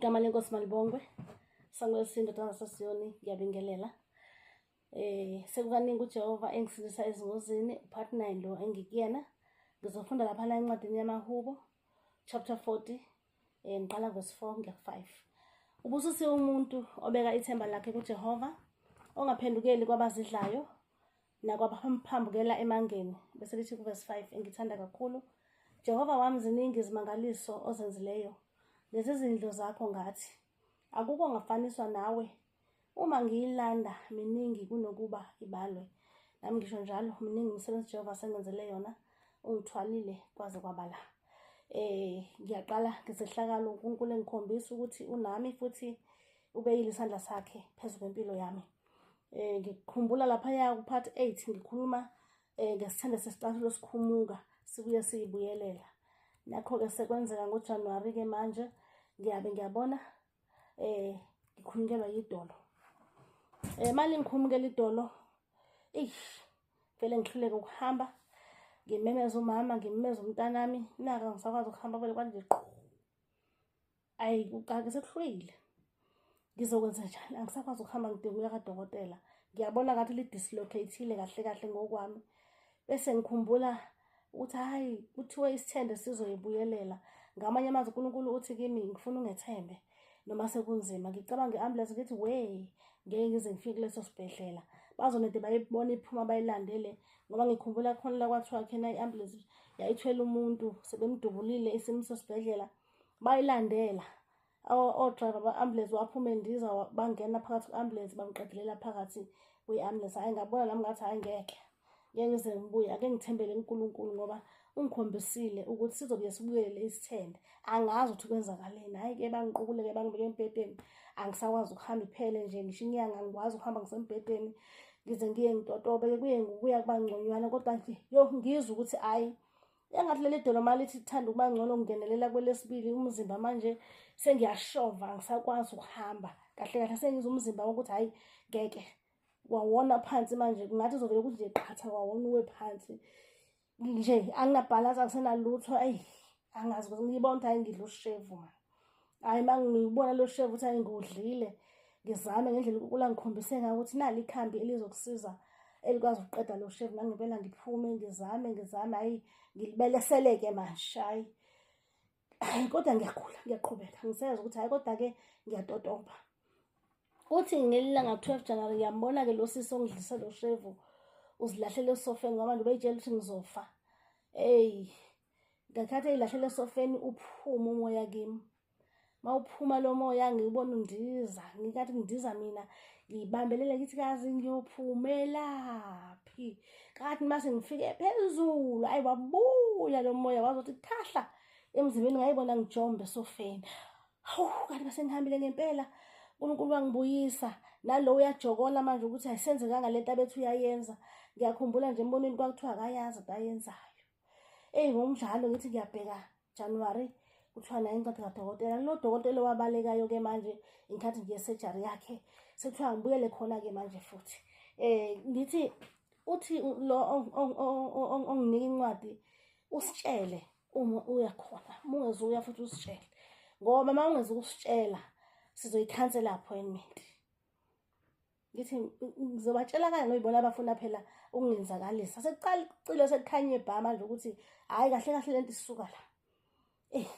Igama lenkosi malibongwe. Sango lesinto sasiyoni ngiyabingelela. Sekukaningi uJehova engisindisa ezingozini, part 9 lo engikuyena. Ngizofunda lapha la encwadini yamaHubo chapter 40 ngiqala verse 4 ngiya ku 5. Ubusisiwe umuntu obeka ithemba lakhe kuJehova, ongaphendukeli kwabazidlayo nakwabaphambukela emangeni. Bese lithi kuverse 5 engithanda kakhulu. Jehova wami, ziningi izimangaliso ozenzileyo nezizindlo zakho ngathi. Akukho ngafaniswa nawe. Uma ngiyilanda miningi kunokuba ibalwe. Nami ngisho njalo, miningi imisebenzi Jehova asengenzele yona, ungithwalile kwaze kwabala. Ngiyaqala ngesehlakalo uNkulunkulu engikhombisa ukuthi unami futhi ubeyile isandla sakhe phezu kwempilo yami. Ngikhumbula lapha ku part 8 ngikhuluma ngesithende sesicathulo sikhumuka sibuye siyibuyelela. Nakho ke sekwenzeka ngoJanuary ke manje ngiyabe ngiyabona ngikhulunyelwa yidolo. Mali ngikhumukela idolo, eish, vele ngihluleke ukuhamba, ngimemeza umama, ngimemeza umntanami, naka ngisakwazi ukuhamba vele kwanje qhu. Ayi kuqala sekuhlwile. Ngizokwenza njani? Angisakwazi ukuhamba, ngidinga ukuya kadokotela. Ngiyabona ngathi li-dislocate-ile kahle kahle ngokwami. Bese ngikhumbula ukuthi hayi kuthiwe isithende sizoyibuyelela. Ngamanye amazwi uNkulunkulu uthi kimi ngifuna ungethembe noma sekunzima. Ngicabanga i-ambulance ngithi we ngeke ngize ngifike kuleso sibhedlela. Bazonede bayibona iphuma bayilandele ngoba ngikhumbula khona la kwathiwa khena i-ambulance yayithwele umuntu sebemdubulile isimiso sibhedlela bayilandela. O-driver ba-ambulance waphuma endiza bangena phakathi kwe-ambulance bamqedelela phakathi kwe-ambulance. Hhayi ngabona nami ngathi hhayi ngeke, ngeke ngize ngibuye, ake ngithembele kuNkulunkulu ngoba ungikhombisile ukuthi sizobuye sibuyele isithende. Angazi ukuthi kwenzakaleni. Hhayi-ke bangiqukule-ke bangibeke embhedeni, angisakwazi ukuhamba iphele nje ngisho inyanga angikwazi ukuhamba ngisembhedeni, ngize ngiye ngitotobe-ke kuye ngokuya kuba ngconywana kodwa nje yo ngizwe ukuthi hhayi engathi leli dolo malithi lithanda ukuba ngcono ngingenelela kwelesibili umzimba manje sengiyashova angisakwazi ukuhamba kahle kahle sengizwa umzimba ukuthi hhayi ngeke wawona phansi manje kungathi uzovele ukuthi nje qhatha wawona uwe phansi nje anginabhalansi angisenalutho. Eyi angazi ngibona ukuthi hhayi ngidla ushevu mani. Hhayi uma ngibona lo shevu ukuthi hhayi ngiwudlile, ngizame ngendlela uNkulunkulu angikhombise ngayo ukuthi nali ikhambi elizokusiza elikwazi ukuqeda lo shevu. Nangempela ngiphume ngizame ngizame, hhayi ngilibeleseleke manje, hhayi kodwa ngiyagula ngiyaqhubeka ngisezwa ukuthi hhayi kodwa-ke ngiyatotoba. Uthi ngelinye ilanga 12 January ngiyambona-ke lo sisi ongidlisa lo shevu uzilahlela esofeni ngoba nje ubeyitshela ukuthi ngizofa. Eyi ngakhathi eyilahlela esofeni uphuma umoya kimi. Mawuphuma lo moya ngiwubona undiza, ngikathi ngidiza mina ngibambelele ngithi kazi ngiyophumelaphi. Kathi mase ngifike phezulu ayi wabuya lo moya wazothi khahla emzimbeni ngayibona ngijombe esofeni. Hawu kanti bese ngihambile ngempela, uNkulunkulu wangibuyisa. Nalo uyajokola manje ukuthi ayisenzekanga lento abethi uyayenza. Ngiyakhumbula nje embonweni kwakuthiwa akayazi into ayenzayo. Eyi ngokunjalo ngithi ngiyabheka January kuthiwa nayo incwadi kadokotela. Lo dokotela owabalekayo-ke manje ngikhathi ngiye surgery yakhe sekuthiwa ngibuyele khona-ke manje futhi. Ngithi uthi lo onginika incwadi usitshele uma uya khona, uma ungezuya futhi usitshele ngoba uma ungezukusitshela sizoyikhansela appointment. Ngithi ngizobatshela kanye ngoyibona abafuna phela ukungenzakalisa. Sekucacile sekukhanye bha manje ukuthi hhayi kahle kahle lento isuka la.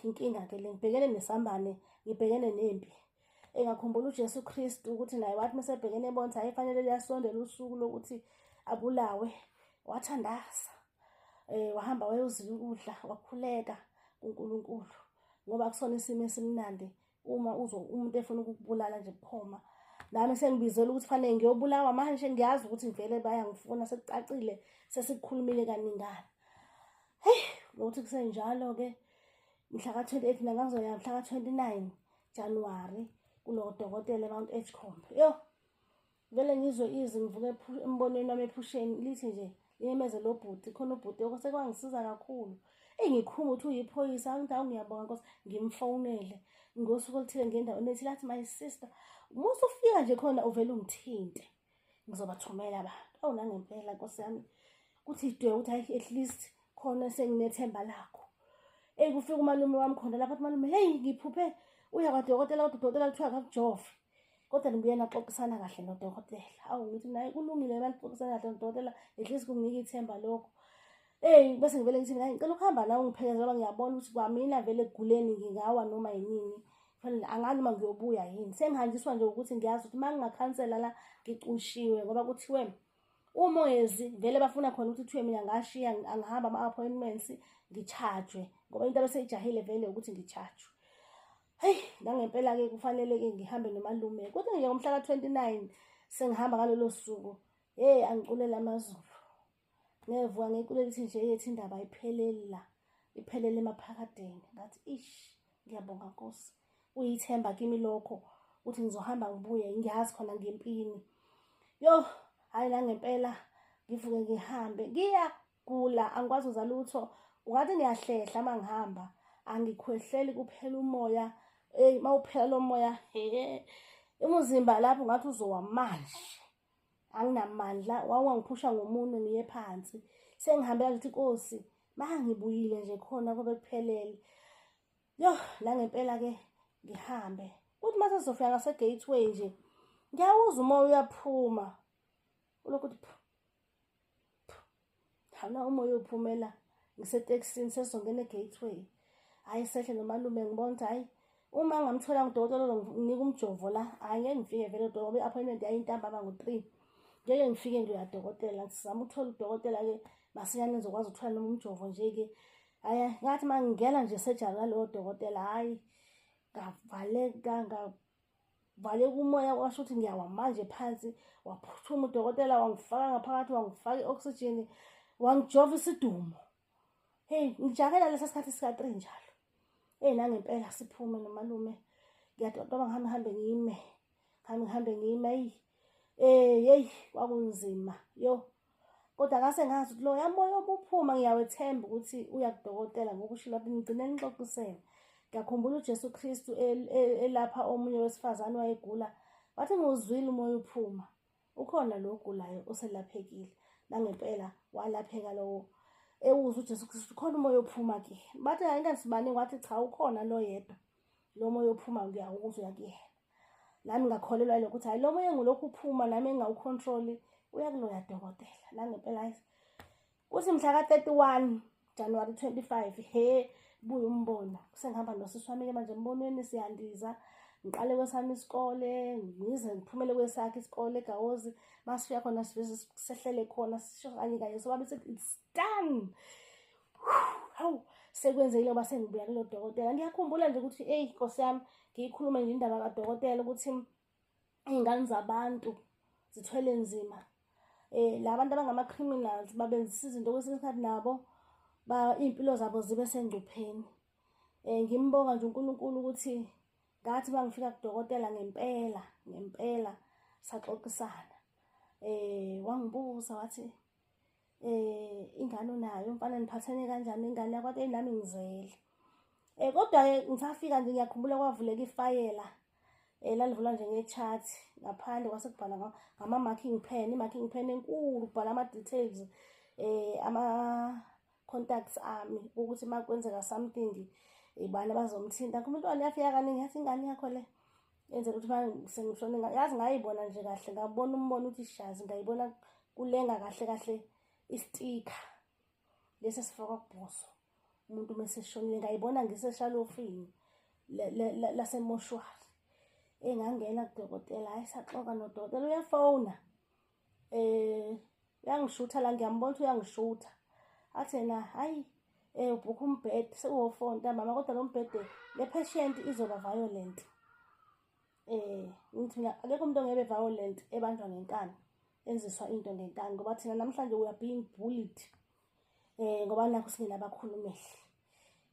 Inkinga ke le, ngibhekene nesambane, ngibhekene nempi. Engakhumbula uJesu Kristu ukuthi naye wathi mesebhekene ebona ukuthi hhayi fanele liyasondela usuku lokuthi abulawe, wathandaza. Wahamba wayozila ukudla, wakhuleka kuNkulunkulu ngoba akusona isimo esimnandi uma uzo umuntu efuna ukukubulala nje bukhoma. Nami sengibizela ukuthi fanele ngiyobulawa manje, ngiyazi ukuthi vele bayangifuna sekucacile sesikukhulumile kaningana. Hey, nokuthi kusenjalo-ke mhla ka-28 mina ngangizoya mhla ka-29 January kulo dokotela eMount Edgecombe. Yo, vele ngizwe izwi ngivuke embonweni wami ephusheni lithi nje limemeze lo bhuti, khona ubhuti okwasekwangisiza kakhulu. Eyi ngikhunga ukuthi uyiphoyisa, angithi awu ngiyabonga Nkosi, ngimfonele ngosuku oluthile ngendaweni ethile athi my sister, uma usufika nje khona uvele ungithinte ngizobathumela abantu. Awu nangempela Nkosi yami kuthi dwe ukuthi hayi at least khona senginethemba lakho. Eyi kufika umalume wami khona lapha athi malume, hey ngiphuphe Uya kwadokotela, kodwa udokotela kuthiwa akakujove, kodwa nibuye naxoxisana kahle nodokotela. Awu, ngithi naye kulungile, banixoxisana kahle nodokotela, at least kunginika ithemba lokho. Eyi, bese ngivele ngithi mina ngicela ukuhamba nawe ungiphelezele, ngoba ngiyabona ukuthi kwamina vele ekuguleni ngingawa noma yinini. Kufanele angazi noma ngiyobuya yini. Sengihanjiswa nje ukuthi ngiyazi ukuthi uma ngingakhansela la ngicushiwe, ngoba kuthiwe uma ungezi vele bafuna khona ukuthi kuthiwe mina ngashiya angihamba ama-appointments, ngi-charge-we, ngoba into abeseyijahile vele ukuthi ngi-charge-we. Heyi, nangempela-ke kufanele-ke ngihambe nomalume, kodwa nje ngomhla ka-29 sengihamba ngalolo suku, hheyi, angiculela amaZulu. Ngevuka ngiculela ithi nje yethi indaba ayipheleli la, iphelele emaphakadeni. Ngathi ish, ngiyabonga Nkosi, kuyithemba kimi lokho ukuthi ngizohamba ngibuye, ngiyazi khona ngempini. Yo, hhayi, nangempela ngivuke ngihambe, ngiyagula, angikwazi ukwenza lutho, ungathi ngiyahlehla uma ngihamba, angikhwehleli, kuphela umoya. Eyi, uma uphela lo moya, he, umzimba lapho ngathi uzowa manje, anginamandla, wawungangiphusha ngomunwe ngiye phansi. Sengihambela ngithi Nkosi, mangibuyile nje khona kube kuphelele. Yo, nangempela-ke ngihambe, kuthi mase sizofika ngase-gateway nje, ngiyawuza umoya uyaphuma, ulokhu uthi phu phu, hawuna, umoya uphumela ngisetekisini, sesizongena e-gateway. Hhayi, sehle nomalume, ngibona ukuthi hhayi, uma ngamthola ngudokotela ozonginika umjovo la, hhayi, ngeke ngifike vele udokotela, ngoba i-appointment yayintambama ngo-3, ngeke ngifike ngiloya dokotela. Sizama ukuthola udokotela-ke masinyane, ngizokwazi ukuthola noma umjovo nje-ke. Hhayi, ngathi uma ngingena nje sejari lalowo dokotela, hhayi, ngavaleka, ngavaleka umoya, kwasho ukuthi ngiyawa manje phansi. Waphuthuma udokotela, wangifaka ngaphakathi, wangifaka i-oxygen, wangijova isidumo. Hey, ngijakela lesa sikhathi sika-3 njalo. Eyi, nangempela siphume nomalume, ngiyatotoba, ngihambe ngihambe ngime, ngihambe ngihambe ngime. Eyi, yeyi, kwakunzima yo, kodwa ngase ngazi ukuthi loya moya obuphuma ngiyawethemba ukuthi uya kudokotela, ngoba ushilo wathi ngigcine nixoxisene. Ngiyakhumbula uJesu Kristu elapha omunye wesifazane wayegula, wathi ngiwuzwile umoya uphuma, ukhona lo ogulayo oselaphekile. Nangempela walapheka lowo, ewuzwa uJesu Kristu khona umoya ophuma kuyena. Bathi hayi, ingane sibaningi, wathi cha, ukhona lo yedwa, lo moya ophuma ngiyawuzwa uya kuyena. Nami ngakholelwa lokho ukuthi hayi, lo moya engulokhu uphuma nami engingawu-control-i uya kuloya dokotela. Nangempela hayi, kuthi mhla ka-31 January 25, he, buye umbono, sengihamba nosisi wami-ke manje embonweni, siyandiza, ngiqale kwesami isikole, ngize ngiphumele kwesakhe isikole eGawozi. Masifika khona siveze sehlele khona, sisho kanye kanye sobabe sithi it's done. Hawu, sekwenzekile ngoba sengibuya kulo dokotela. Ngiyakhumbula nje ukuthi eyi, Nkosi yami, ngiyikhulume nje indaba kadokotela ukuthi iy'ngane zabantu zithwele nzima. La bantu abangama-criminals babenzisa izinto kwesinye isikhathi, nabo iy'mpilo zabo zibe sengcupheni. Ngimbonga nje uNkulunkulu ukuthi ngathi uma ngifika kudokotela ngempela ngempela saxoxisana. Wangibuza wathi, ingane unayo mfana, niphathene kanjani ingane yakho? Wathi nami ngizele. Kodwa-ke ngisafika nje ngiyakhumbula kwavuleka ifayela, lalivulwa nje nge-chart, ngaphandle kwase kubhala ngama-marking pen, i-marking pen enkulu, kubhala ama-details, ama-contacts ami, ukuthi uma kwenzeka something ibani abazomthinta. Umntwana yafika kaningi, yathi ingane yakho le, enzela ukuthi uma sengishone. Yazi ngayibona nje kahle, ngabona umbono ukuthi shazi, ngayibona kulenga kahle kahle istika lesi esifakwa kubhoso umuntu uma eseshonile, ngayibona ngiseshalofini lasemoshwari. Engangena kudokotela, hayi, saxoxa nodokotela, uyafona, uyangishutha la, ngiyambona ukuthi uyangishutha, athi yena hayi, ubhukha umbhede sekuwo-4 ntambama, kodwa lo mbhede le patient izoba violent. Ngithi mina akekho umuntu ongebe violent ebanjwa ngenkani, enziswa into ngenkani, ngoba thina namhlanje we are being bullied, ngoba nakho singenabakhulumeli.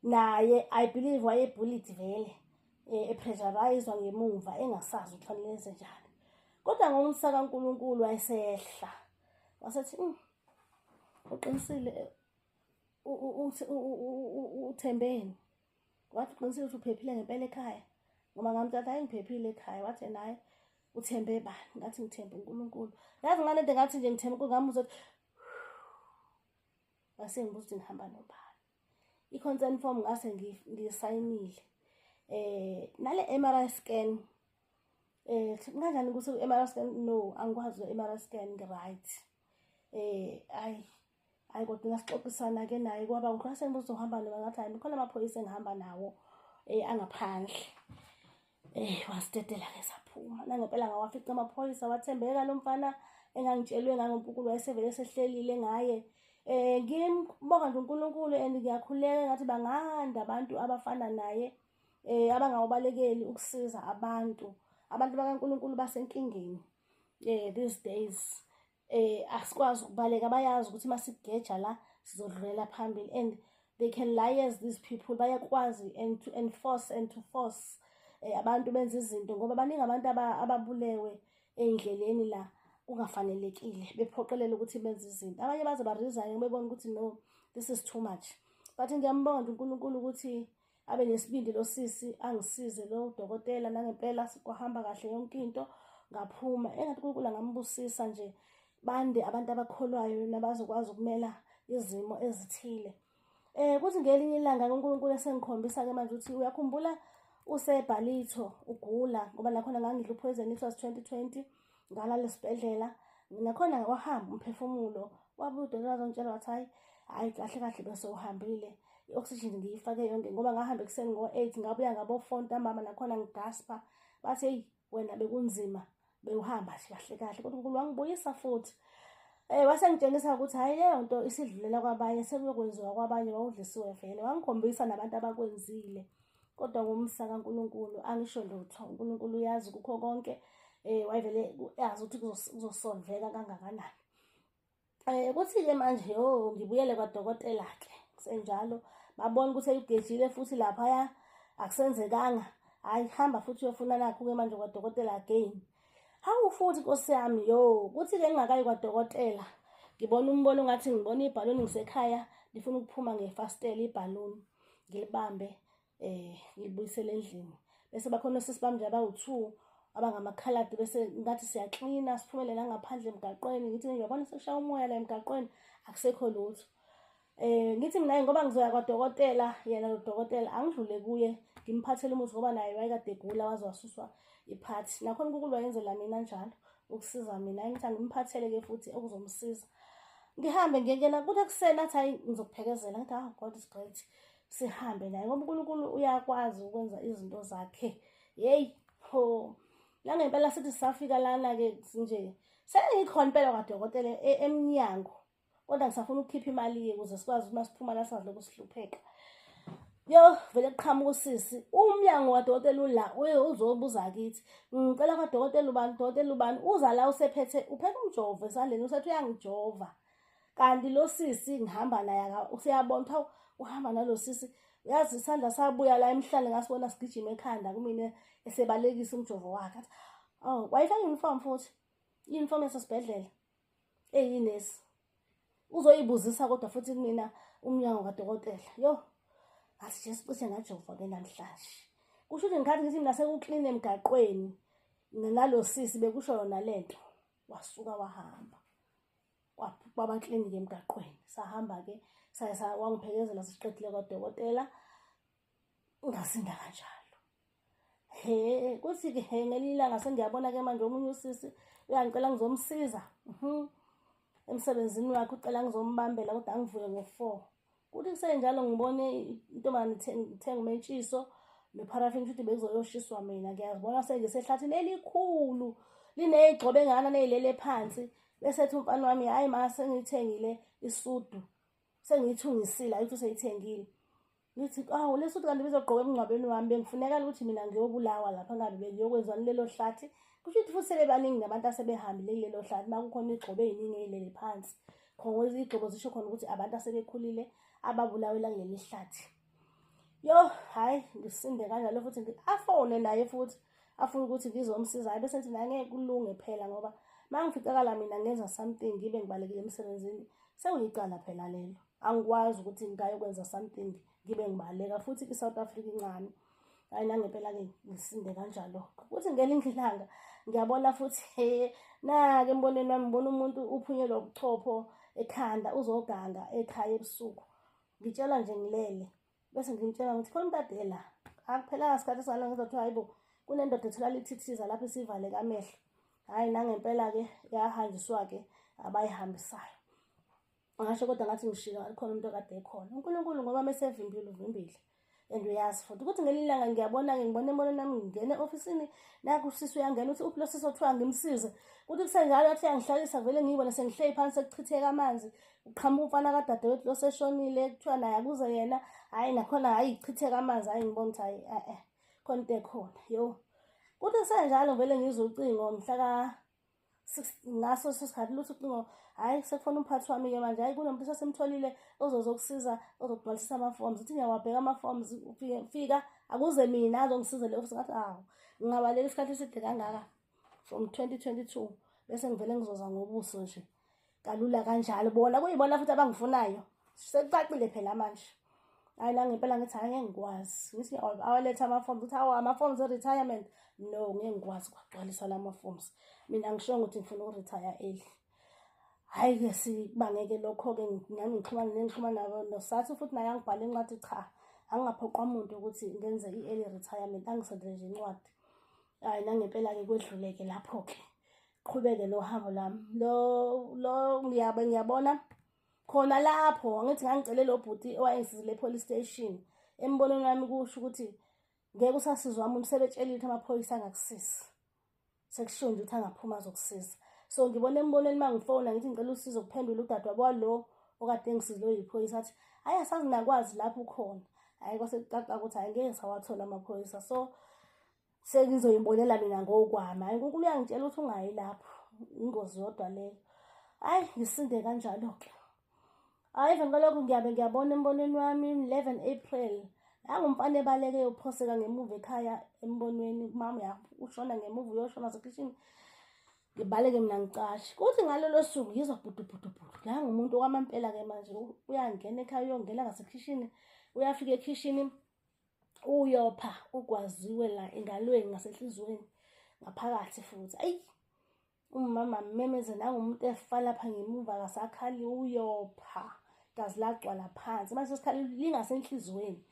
Naye I believe waye-bullied vele, e-pressurizwa ngemuva, engasazi ukuthi fanele enze njani, kodwa ngomusa kaNkulunkulu wayesehla, wasethi, uqinisile uthembeni." Wathi uqinisile ukuthi uphephile ngempela ekhaya, ngoba ngamthatha, hayi, ngiphephile ekhaya. Wathi naye, uthembe bani? Ngathi ngithembe uNkulunkulu. Yazi ngalento ngathi nje ngithembe uNkulunkulu, ngamuzwa ukuthi ngase ngibuza ukuthi ngihamba nobani. I-consent form ngase ngiyisayinile. Nale MRI scan, kanjani ukuthi MRI scan? No, angikwazi MRI scan, ngi-right. Ayi hayi, kodwa ngasixoxisana ke naye, kwaba kuhle. Sengibuza uhamba noma, ngathi hayi, khona amaphoyisa engihamba nawo angaphandle. Wasidedela ke, saphuma. Nangempela ngawafica amaphoyisa, wathembeka lo mfana engangitshelwe ngangonkulunkulu, wayesevele sehlelile ngaye. Ngimbonga nje uNkulunkulu and ngiyakhuleka ngathi banganda abantu abafana naye, abangawubalekeli ukusiza abantu. Abantu bakaNkulunkulu basenkingeni these days. Asikwazi ukubaleka, bayazi ukuthi masigeja la sizodlulela phambili, and they can liars, these people. Bayakwazi and to enforce and to force abantu benze izinto, ngoba baningi abantu ababulewe ey'ndleleni la kungafanelekile, bephoqelela ukuthi benze izinto. Abanye baze ba-resign bebona ukuthi no, this is too much. But ngiyambonga nje uNkulunkulu ukuthi abe nesibindi lo sisi, angisize lo dokotela. Nangempela kwahamba kahle yonke into, ngaphuma. Engathi uNkulunkulu angambusisa nje, bande abantu abakholwayo nabazokwazi ukumela izimo ezithile. Kuthi ngelinye ilanga uNkulunkulu esengikhombisa ke manje ukuthi uyakhumbula usebhalitho ugula, ngoba nakhona ngangidla upoison, it was 2020, ngalala esibhedlela, nakhona wahamba umphefumulo. Wabuya udokotela wazongitshela, wathi hayi hayi, kahle kahle bese uhambile, i-oxygen ngiyifake yonke, ngoba ngahamba ekuseni ngo-8, ngabuya ngabo-4 ntambama, nakhona ngigaspa. Bathi heyi wena, bekunzima, bewuhamba nje kahle kahle, kodwa uNkulunkulu wangibuyisa futhi. Wasengitshengisa ukuthi hhayi, leyo nto isidlulela kwabanye, sekuyokwenziwa kwabanye, wawudlisiwe vele. Wangikhombisa nabantu abakwenzile, kodwa ngomsa kaNkulunkulu angisho lutho. uNkulunkulu uyazi kukho konke, wayevele yazi ukuthi kuzosolveka kangakanani. Kuthi-ke manje, yo, ngibuyele kwadokotela-ke, kusenjalo babona ukuthi eyugejile futhi laphaya, akusenzekanga. Hhayi, hamba futhi uyofuna nakho-ke manje kwadokotela again. Hawu futhi nkosi yami, yo, kuthi-ke ngingakayi kwadokotela, ngibona umbono, ngathi ngibona ibhaluni ngisekhaya, lifuna ukuphuma ngefasitela ibhaluni, ngilibambe ngilibuyisele endlini. Bese bakhona osisi bami nje abawu-2 abangamakhaladi, bese ngathi siyaklina, siphumele la ngaphandle emgaqweni. Ngithi ngiyabona sekushaya umoya la emgaqweni, akusekho lutho. Ngithi mina ngoba ngizoya kwadokotela, yena lo dokotela angidlule kuye, ngimphathele umuthi, ngoba naye wayekade egula, waze wasuswa iphathi. Nakhona uNkulunkulu wayenzela mina njalo ukusiza mina. Ngithi angimphathele-ke futhi okuzomsiza, ngihambe ngiyengena. Kuthi ekuseni athi hayi, ngizokuphekezela. Ngithi ah, God is great, sihambe naye ngoba uNkulunkulu uyakwazi ukwenza izinto zakhe. Yeyi ho, nangempela sithi sisafika lana-ke nje, sengikhona impela kwadokotela emnyango, kodwa ngisafuna ukukhipha imali-ke ukuze sikwazi ukuthi masiphuma la singalokhu sihlupheka. Yo, vele kuqhamuka usisi, umnyango wadokotela ula, uye uzobuza kithi, ngicela kwadokotela ubani, dokotela ubani. Uza la usephethe, uphethe umjovo esandleni, usethi uyangijova. Kanti lo sisi ngihamba naye useyabona ukuthi hawu, uhamba nalo sisi. Uyazi isandla sabuya la emhlane, ngasibona sigijima ekhanda kumina, esebalekisa umjovo wakhe. Athi oh, wayifaka uniform futhi, i-uniform yasesibhedlela eyinesi, uzoyibuzisa kodwa futhi kumina umnyango kadokotela. Yo, ngathi nje sicishe ngajova-ke namhlanje. Kusho ukuthi ngikhathi ngithi mina sekuklina emgaqweni nalo sisi, bekusho yona lento, wasuka wahamba, kwaba klinikhi emgaqweni. Sahamba-ke, saye wangiphekezela, siqedile kwadokotela, ngasinda kanjalo. He, kuthi-ke he, ngelinye ilanga sengiyabona-ke manje omunye usisi uyangicela ngizomsiza emsebenzini wakhe, ucela ngizombambela kodwa angivuke ngo-4. Kuthi kusenjalo ngibone intombazane ithenga umentshiso nopharafini, futhi bekuzoyoshiswa mina. Ngiyazibona sengisehlathini elikhulu, liney'gxobo engana ney'lele phansi. Bese ethi umfana wami, hhayi ma, sengiyithengile isudu, sengiyithungisile, ayithi useyithengile. Ngithi awu, le sudu kanti bizogqoka emngcwabeni wami, bengifunekala ukuthi mina ngiyobulawa lapha, ngabe bengiyokwenziwani lelo hlathi? Kusho ukuthi futhi sebebaningi nabantu asebehambile kulelo hlathi, uma kukhona iy'gxobo ey'ningi ey'lele phansi khona. Iy'gxobo zisho khona ukuthi abantu asebekhulile ababulawela kuleli hlathi. Yo, hhayi, ngisinde kanjalo futhi. Afone naye futhi afuna ukuthi ngizomsiza, hhayi, bese ngithi naye ngeke kulunge phela, ngoba uma ngificakala mina ngenza something, ngibe ngibalekile emsebenzini, sekuyicala phela lelo. Angikwazi ukuthi ngayokwenza something ngibe ngibaleka futhi, i-South Africa incane. Hayi, nangempela-ke ngisinde kanjalo. Kuthi ngelinye ilanga ngiyabona futhi, he, nake embonweni wami ngibona umuntu uphunyelwa ubuchopho ekhanda, uzoganga ekhaya ebusuku. Ngitshela nje ngilele, bese ngimtshela ngithi khona umuntu ade la Akuphelanga sikhathi sala ngizwa kuthiwa hayibo kunendoda etholakala ithithiza lapho isivaleke amehlo. Hhayi nangempela-ke yahanjiswa-ke abayihambisayo. Ngasho kodwa ngathi ngishilo khona umuntu okade ekhona. UNkulunkulu ngoba mesevimbile uvimbile. And uyazi futhi ukuthi ngelinye ilanga ngiyabona-ke ngibona embonweni nami ngingena e-ofisini nakho usisi uyangena uthi uphi lo sisi othiwa ngimsize. Kuthi kusenjalo athi uyangihlalisa vele ngiyibone sengihleli phansi sekuchitheka amanzi. Uqhamuka umfana kadadewethu lo seshonile kuthiwa naye akuze yena. Hhayi nakhona hhayi kuchitheka amanzi hhayi ngibona ukuthi hhayi eh khona into ekhona. Yo. Kuthi kusenjalo vele ngizwe ucingo mhla ka ngaso leso sikhathi luthi ucingo hhayi sekufona umphathi wami-ke manje hhayi kunomuntu esasimtholile ozozokusiza ozokugcwalisisa ama-forms uthi ngiyawabheka ama-forms fika akuze mina azongisiza le ofisi ngathi awu ngingabaleka isikhathi eside kangaka from 2022 bese ngivele ngizoza ngobuso nje kalula kanjalo bona kuyibona futhi abangifunayo sekucacile phela manje hayi la ngempela ngithi hayi ngeke ngikwazi ngithi awaletha ama-forms uthi awa ama-forms e-retirement no ngeke ngikwazi kwagcwaliswa la ma-forms mina ngishongo ukuthi ngifuna uku-retire early hhayi-ke sibangeke lokho-ke nami ngixhumane nengixhumana nabo nosathi futhi naye angibhale incwadi cha angingaphoqwa muntu ukuthi ngenze i-early retirement angisendele nje incwadi hhayi nangempela-ke kwedluleke lapho-ke qhubeke lo hambo lami lo lo ngiyabe ngiyabona khona lapho angithi ngangicele lo bhuti owayengisizile e-police station embonweni wami kusho ukuthi ngeke usasizwa umuntu sebetshelile ukuthi amaphoyisa angakusizi sekushiwo nje ukuthi angaphuma azokusiza so ngibona embonweni uma ngifona ngithi ngicela usizo kuphendula udadewabo walo okade engisizile oyiphoyisa athi hhayi asazi nakwazi lapho ukhona hhayi kwase kucaca ukuthi hhayi ngeke sawathola amaphoyisa so sengizoyibonela mina ngokwami hayi uNkulunkulu uyangitshela ukuthi ungayi lapho ingozi yodwa leyo hayi ngisinde kanjalo-ke hayi even kalokho ngiyabe ngiyabona embonweni wami 11 April nangumfana ebaleke yophoseka ngemuva ekhaya embonweni umama ushona ngemuva uyoshona sekhishini ngibaleke mina ngicashe kuthi ngalolo suku ngizwa bhudubhudubhudu nangumuntu okwamampela-ke manje uyangena ekhaya uyongena ngasekhishini uyafika ekhishini uyopha ugwaziwe la engalweni ngasenhliziyweni ngaphakathi futhi ayi umama mmemeze nangumuntu efa lapha ngemuva akasakhali uyopha gazi lagcwala phansi manje sesikhali lingasenhliziyweni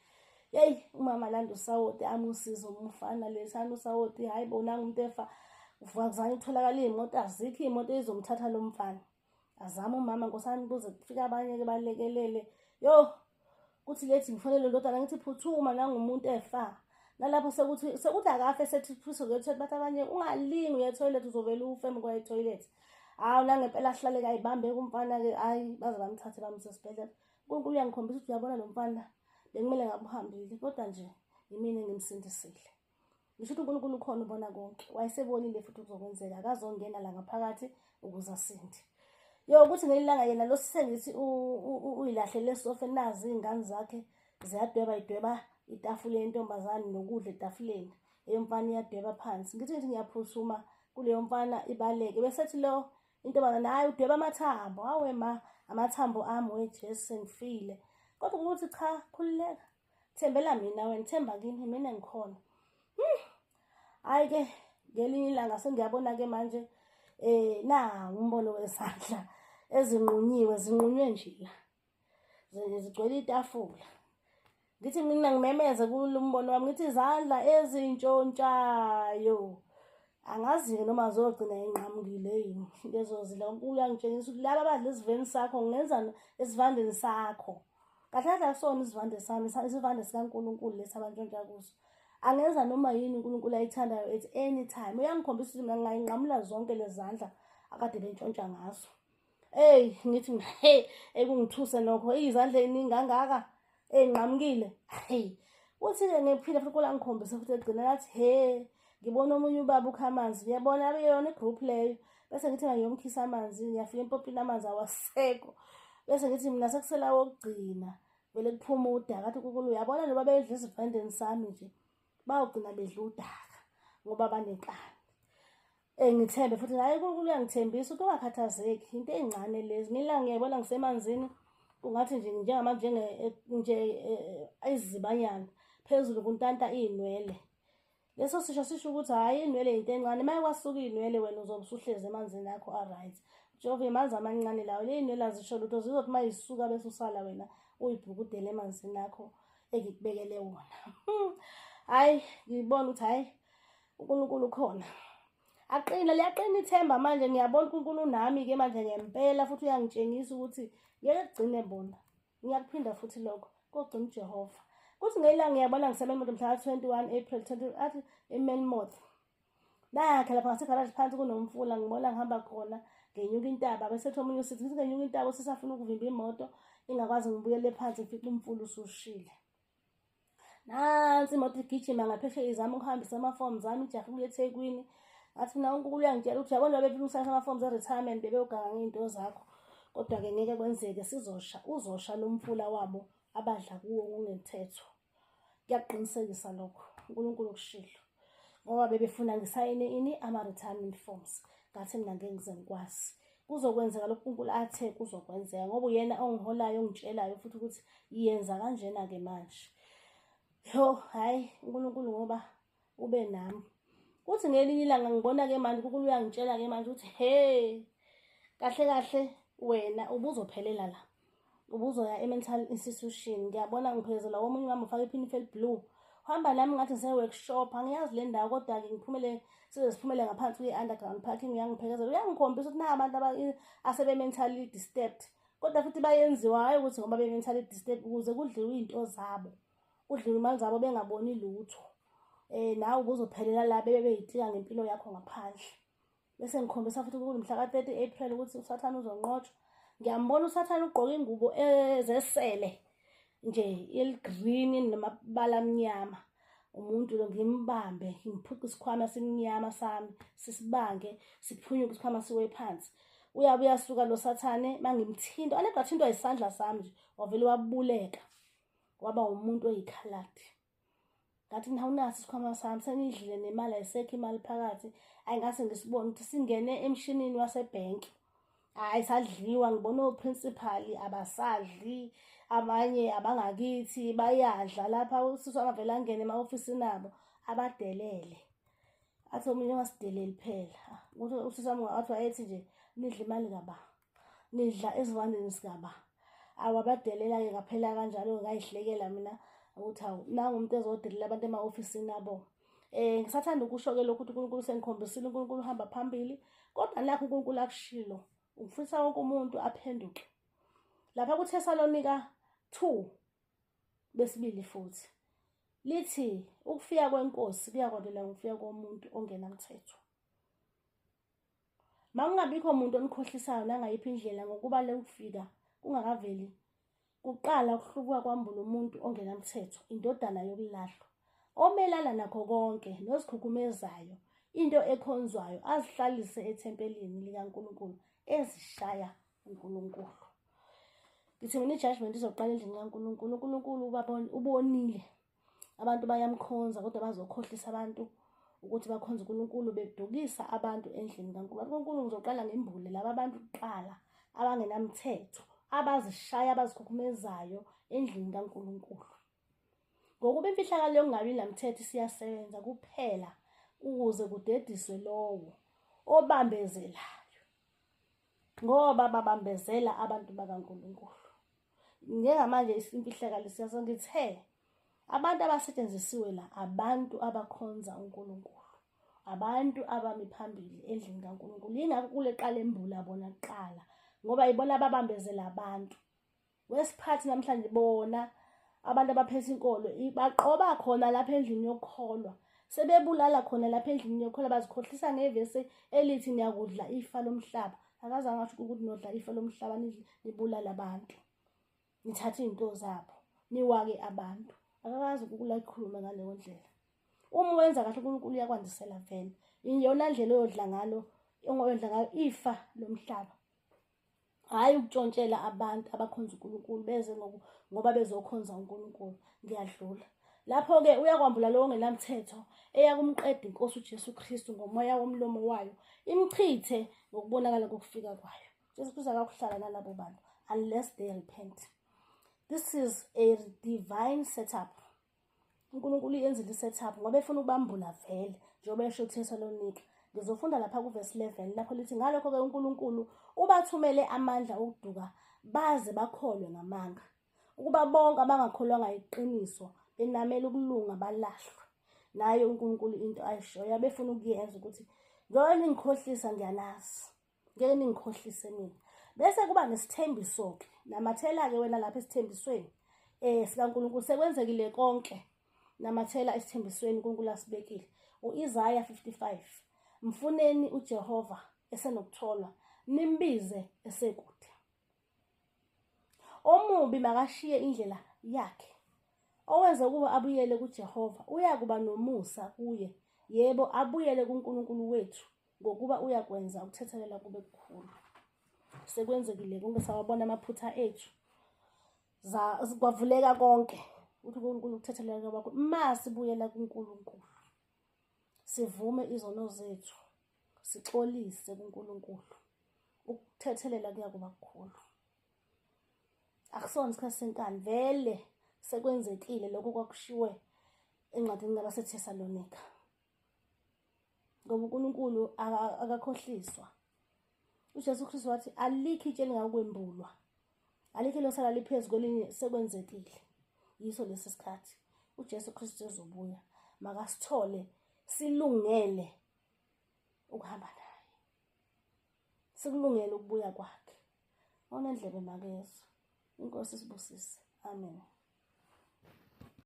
yeyi umama landa usawoti amusize umfana lethani usawoti hhayi bo nangumuntu efa kuzange kutholakala iy'moto azikho iy'moto ey'zomthatha lo mfana azame umama nkosami kuze kufike abanye-ke balekelele yo kuthi lethi ngifonele ndodana ngithi phuthuma nangumuntu efa nalapho sekuthi sekuthi akafe sethi phuse kuye bathi abanye ungalingi uye toilet uzovela ufe emva toilet hawu nangempela ahlale kayibambe kumfana-ke hhayi baze bamthathe bamuse esibhedlela uNkulunkulu uyangikhombisa ukuthi uyabona lo mfana bekumele ngabe uhambile kodwa nje yimina engimsindisile Ngisho ukuthi uNkulunkulu ukhona ubona konke. Wayesebonile futhi kuzokwenzeka akazongena la ngaphakathi ukuze asinde. Yo ukuthi ngelilanga yena lo sengithi uyilahlele esofeni nazi izingane zakhe ziyadweba idweba itafula yentombazane nokudla etafuleni eyomfana iyadweba phansi ngithi ngithi ngiyaphuthuma kuleyo mfana ibaleke bese ethi lo intombazane hayi udweba amathambo hawe ma amathambo ami weJesu sengifile kodwa ukuthi cha khululeka thembela mina wena themba kimi mina ngikhona hayi ke ngelinye ilanga sengiyabona ke manje eh na umbono wesandla ezinqunyiwe zinqunywe nje la zigcwele itafula ngithi mina ngimemeze kulo mbono wami ngithi izandla ezintshontshayo angazi-ke noma zogcina inqamukile yini lezo zila uNkulunkulu uyangitshengisa ukuthi laba abadla esiveni sakho ngenza esivandeni sakho Kahle kahle akusona isivande sami, isivande sikaNkulunkulu lesi abantshontsha kuso. Angenza noma yini uNkulunkulu ayithandayo at any time. Uyangikhombisa ukuthi mina ngingayinqamula zonke lezi zandla akade bentshontsha ngazo. Ey ngithi mina hey ekungithuse nokho izandla eziningi kangaka ey'nqamukile. Hey uthi-ke ngiphinde futhi kulangikhombisa futhi egcina lathi he ngibona omunye ubaba ukha amanzi ngiyabona abe yona igroup leyo bese ngithi ngiyomkhisa amanzi ngiyafika empopini amanzi awasekho bese ngithi mina sekusela wokugcina vele kuphuma udaka athi uNkulunkulu uyabona njengoba bedla esivandeni sami nje bayogcina bedla udaka ngoba banenkani engithembe futhi hayi uNkulunkulu uyangithembisa ukuthi ungakhathazeki into ey'ncane lezi ngilanga ngiyayibona ngisemanzini kungathi nje njengamanje nje izibanyana phezulu kuntanta iy'nwele leso sisho sisho ukuthi hhayi iy'nwele yinto encane uma kwasuka iy'nwele wena uzobe usuhlezi emanzini akho a-right jehova amanzi amancane lawo le iy'nwele azisho lutho zizothi uma yisuka bese usala wena uyibhukudele emanzini akho engikubekele wona. Hhayi, ngibona ukuthi hhayi, uNkulunkulu ukhona. Aqina, liyaqina ithemba manje, ngiyabona uNkulunkulu unami-ke manje ngempela, futhi uyangitshengisa ukuthi ngeke kugcine bona. Ngiyakuphinda futhi lokho, kogcina uJehova. Kuthi ngelanga ngiyabona ngiseMelmoth mhla ka-21 April 20, athi eMelmoth. Nakhe lapha ngasegaraji phansi kunomfula, ngibona ngihamba khona ngenyuka intaba, bese ethi omunye usithi ngithi ngenyuka intaba, usisafuna ukuvimba imoto ingakwazi, ngibuyele phansi ngifice umfula usushile. Nansi imoto igijima ngaphesheya izama ukuhambisa ama-forms ami, ijahe ukuya eThekwini. Ngathi mina uNkulunkulu uyangitshela ukuthi yabona bebefuna ukusayina ama-forms e-retirement, bebeyoganga ngey'nto zakho, kodwa-ke ngeke kwenzeke, sizosha, uzosha lo mfula wabo abadla kuwo ngokungemthetho. Kuyakuqinisekisa lokho, uNkulunkulu ukushilo, ngoba bebefuna ngisayine ini, ama-retirement forms. Ngathi mina ngeke ngize ngikwazi. Kuzokwenzeka lokhu uNkulunkulu athe kuzokwenzeka, ngoba uyena ongiholayo, ongitshelayo futhi ukuthi yenza kanjena-ke manje. Yo, hhayi, uNkulunkulu ngoba ube nami. Kuthi ngelinye ilanga ngibona-ke manje uNkulunkulu uyangitshela-ke manje ukuthi he, kahle kahle wena ubuzophelela la, ubuzoya e-mental institution. Ngiyabona ngiphekezela omunye umama ufake iphinifa eli-blue, uhamba nami ngathi ngise-workshop, angiyazi le ndawo, kodwa-ke ngiphumele, size siphumele ngaphansi kwi-underground parking. Uyangiphekezela, uyangikhombisa ukuthi na abantu asebe-mentally disturbed, kodwa futhi bayenziwa, hhayi ukuthi ngoba be-mentally disturbed, ukuze kudliwe iy'nto zabo, kudliwe imali zabo bengaboni lutho. Nawe ubuzophelela la, bebe beyitika ngempilo yakho ngaphandle. Bese ngikhombisa futhi ukuthi mhla ka-30 April ukuthi uSathane uzonqotshwa. Ngiyambona uSathane ugqoke ingubo ezesele nje eligreen namabala amnyama. Umuntu lo ngimbambe, ngiphuce isikhwama simnyama sami, sisibange, siphunyuke isikhwama siwe phansi. Uyabe uyasuka lo Sathane, mangimthinta, alekho athintwa isandla sami nje, wavele wabuleka, waba umuntu oyikhaladi. Ngathi mina awunaso isikhwama sami, senidlile nemali, ayisekho imali phakathi. Ayi, ngase ngisibone ukuthi singene emshinini wasebhenki, hhayi, sadliwa. Ngibona o-principal abasadli, abanye abangakithi bayadla lapha, usisi wami avele angene ema-ofisini abo abadelele, athi omunye ungasideleli phela. Ukuthi usisi wami wathi, wayethi nje nidla imali kaba, nidla esivandeni sikaba. Awabadelela-ke, ngaphela kanjalo. Ngayihlekela mina ukuthi hawu, nangu umuntu ezodelela abantu ema-ofisini abo. Ngisathanda ukusho-ke lokhu ukuthi uNkulunkulu sengikhombisile, uNkulunkulu uhamba phambili, kodwa nakho uNkulunkulu akushilo, ufisa wonke umuntu aphenduke. Lapha kuThesalonika 2 besibili futhi lithi ukufika kwenkosi kuyakwabela ngokufika komuntu ongenamthetho. Makungabikho muntu onikhohlisayo nangayiphi indlela, ngokuba lokufika kungakaveli kuqala ukuhlubuka kwambula umuntu ongenamthetho, indodana yokulahlwa, omelana nakho konke nozikhukhumezayo, into ekhonzwayo, azihlalise ethempelini likaNkulunkulu, ezishaya uNkulunkulu. Ngithi mina i-judgment izoqala endlini kaNkulunkulu. UNkulunkulu ubonile abantu bayamkhonza, kodwa bazokhohlisa abantu ukuthi bakhonza uNkulunkulu, bedukisa abantu endlini kaNkulunkulu. UNkulunkulu ngizoqala ngembule laba bantu kuqala abangenamthetho, abazishaya, abazikhukhumezayo endlini kaNkulunkulu. Ngokuba imfihlakalo yokungabi namthetho isiyasebenza kuphela ukuze kudediswe lowo obambezelayo, ngoba babambezela abantu bakaNkulunkulu. Njengamanje imfihlakalo siyaso, ngithe abantu abasetshenzisiwe la abantu abakhonza uNkulunkulu, abantu abami phambili endlini kaNkulunkulu. Yingakho kuleqala embula bona kuqala, ngoba ibona ababambezela abantu. Wesiphathi namhlanje bona abantu abaphethe inkolo baqoba khona lapha endlini yokukholwa, sebebulala khona lapha endlini yokukholwa, bazikhohlisa ngevesi elithi niyakudla ifa lomhlaba. Akazange asho ukuthi nodla ifa lomhlaba nibulala abantu, nithathe iy'nto zabo, niwake abantu. Akakazi uNkulunkulu ayikhulume ngaleyo ndlela. Uma wenza kahle uNkulunkulu uyakwandisela vele. Iyona ndlela oyodla ngalo, oyodla ngayo ifa lomhlaba, hhayi ukutshontshela abantu abakhonza uNkulunkulu beze ngoba bezokhonza uNkulunkulu. Ngiyadlula lapho-ke. Uyakwambula lowo ongenamthetho, eyakumqeda inkosi uJesu Kristu ngomoya womlomo wayo, imchithe ngokubonakala kokufika kwayo. Jesu Kristu akakuhlala nalabo bantu unless they repent. This is a divine setup. uNkulunkulu uyenzile i-setup ngoba efuna ukubambula vele, njengoba esho kuThesalonika. Ngizofunda lapha kuvesi 11 lapho lithi, ngalokho-ke uNkulunkulu ubathumele amandla okuduka, baze bakholwe ngamanga, ukuba bonke abangakholwanga iqiniso benamela ukulunga balahlwe. Naye uNkulunkulu into ayishoyo abefuna ukuyenza ukuthi njengoba ningikhohlisa ngiyanazi. Ngeke ningikhohlise mina. Bese kuba nesithembiso-ke. Namathela-ke wena lapha esithembisweni sikaNkulunkulu. Sekwenzekile konke. Namathela esithembisweni uNkulunkulu asibekile. U-Isaya 55. Mfuneni uJehova esenokutholwa, nimbize esekude. Omubi makashiye indlela yakhe. Owenza ukuba abuyele kuJehova uyakuba nomusa kuye, yebo, abuyele kuNkulunkulu wethu, ngokuba uyakwenza ukuthethelela kube kukhulu. Sekwenzekile konke, sawabona amaphutha ethu, kwavuleka konke ukuthi uNkulunkulu ukuthethelela kwakho. Masibuyela kuNkulunkulu, sivume izono zethu, sixolise kuNkulunkulu, ukuthethelela kuyakuba kukhulu. Akusona isikhathi senkani, vele sekwenzekile lokho kwakushiwe encwadini kabaseThesalonika, ngoba uNkulunkulu akakhohliswa. UJesu Kristu wathi alikho itshe elingakwembulwa, alikho elosala liphezu kwelinye, sekwenzekile. Yiso lesi sikhathi uJesu Kristu ezobuya, makasithole silungele ukuhamba naye, sikulungele ukubuya kwakhe. Onendlebe makezwe. Inkosi isibusise. Amen.